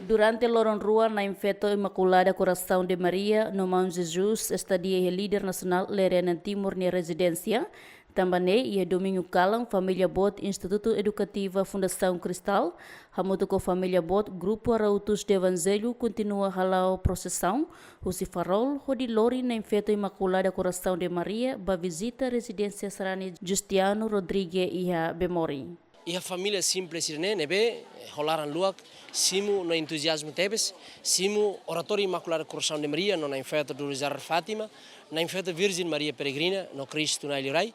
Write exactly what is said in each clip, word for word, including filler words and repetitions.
Durante loron rua Na'in Feto Imakulada Korasaun de Maria no Maun Jesus estadia iha líder nasionál Lerena Timor nia rezidénsia, tanba ne'e iha domingu kalan família boot Institutu Edukativa Fundasaun Kristál hamutuk ho família boot Grupu Arautos do Evangelho kontinua hala'o prosesaun husi farol hodi lori Na'in Feto Imakulada Korasaun de Maria ba vizita rezidénsia sarani Justiano Rodrigues iha Bemori. Iha família simples ida-ne'e ne'ebé ho laran luak simu no entuziazmu tebes, simu Oratóriu Imakulada Korasaun de Maria no Na'in Feto do Rosário Fátima, Na'in Feto Virjen Maria Peregrina no Kristu Na'i Liurai,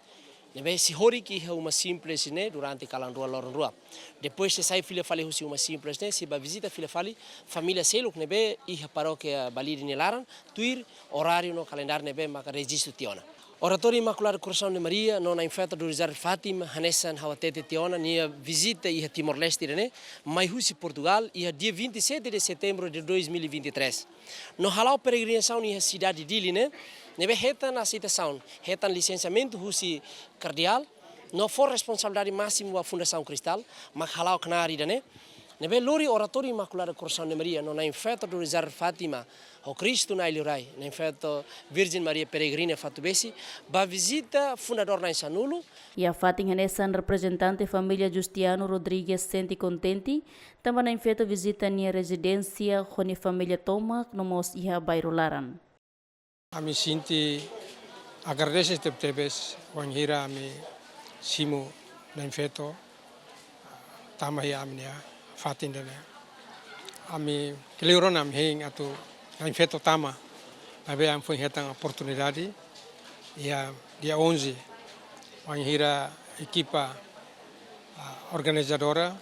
ne'ebé sei horik iha uma simples ne'e durante kalan rua loron rua. Depois sei sai fila fali husi uma simples ne'e, sei ba vizita fila fali família seluk ne'ebé iha parókia Balide nia laran, tuir oráriu no kalendáriu ne'ebé maka rejistu tiha ona. Oratóriu Imakulada Korasaun de Maria no Na'in Feto do Rosário Fátima, hanesan ha'u hatete tiha ona, nia vizita iha Timor-Leste ida-ne'e mai husi Portugal iha dia vinte e sete de setembro de dois mil e vinte e três. No hala'o peregrinasaun iha sidade Dili ne'e, ne'ebé hetan aseitasaun, hetan lisensiamentu husi kardeál, no fó responsabilidade másimu ba Fundasaun Kristál, mak hala'o knaar ida-ne'e, ne'ebé lori Oratóriu Imakulada Korasaun de Maria no Na'in Feto do Rosário Fátima, ho Kristu Na'i Liurai, Na'in Feto Virjen Maria Peregrina Fatubesi, ba vizita fundadór na'in sanulu. Iha fatin hanesan reprezentante família Justiano Rodrigues sente kontente, tanba Na'in Feto vizita nia rezidénsia ho nia família tomak no mós iha bairru laran. Ami sente agradese tebetebes wainhira ami simu Na'in Feto tama iha ami-nia fatin ida-ne'e. Ami kleur ona ami hein atu Na'in Feto tama, maibé ami foin hetan oportunidade iha dia onze, wainhira ekipa, ah, organizadora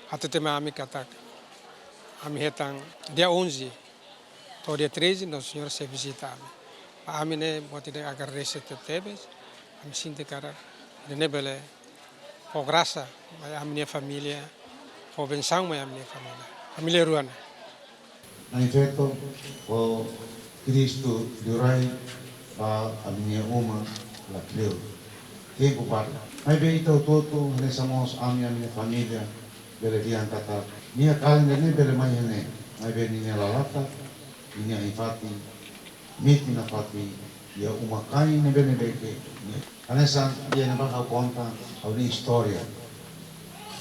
hatete mai ami katak ami hetan dia onze to'o dia treze, Nossa Senhora sei vizita ami. Ba ami ne'e, buat ida agradese tebetebes, ami sente katak ida-ne'e bele fó grasa mai ami-nia família, fó bensaun mai ami-nia família. Família rua ne'e. Na'in Feto ho Kristu Liurai ba ami-nia uma la kleur. Tempu para. Maibé ita hotu-hotu, hanesan mós ami, ami-nia família, bele dehan katak nia kalan ida-ne'e bele mai iha ne'e, maibé ninia lalatak, ninia ain-fatin, metin nafatin, iha uma-kain ne'ebé-ne'ebé ke nia. Hanesan ida-ne'ebá ha'u konta ha'u-nia istória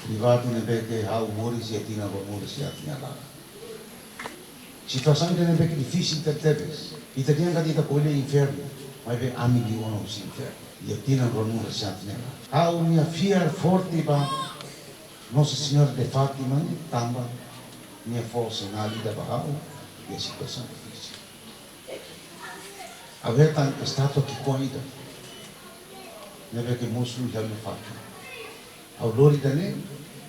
privadu ne'ebé ke ha'u moris iha tinan ruanulu-resin-haat nia laran. Situasaun ida-ne'ebé ke difisil tebetebes. Ita dehan katak ita ko'alia infernu, maibé ami liu ona husi infernu. Iha tinan ruanulu-resin-haat nia laran. Ha'u-nia fiar forte ba Nossa Senhora de Fátima ne'e tanba nia fó sinál ida ba ha'u iha situasaun difisil. Ha'u hetan estátua ki'ikoan ida ne'ebé ke mosu iha ha'u-nia fatin. Ha'u lori ida-ne'e,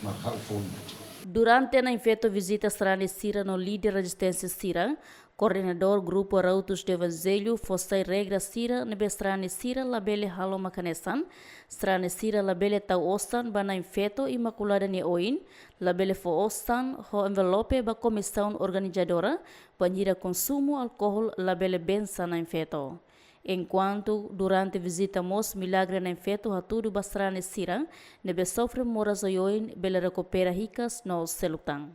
mak ha'u fó ona. Durante Na'in Feto vizita sarani sira no líder rezisténsia sira, koordenadór Grupu Arautos do Evangelho fó sai regra sira ne'ebé sarani sira labele halo mak hanesan, sarani sira labele tau osan ba Na'in Feto Imakulada nia oin, labele fó osan ho envelope ba komisaun organizadora, bainhira konsumu alkohol labele bensa Na'in Feto. Enkuantu durante vizita mós milagre Na'in Feto hatudu ba sarani sira ne'ebé sofre moras oioin bele rekupera hikas no seluk tan.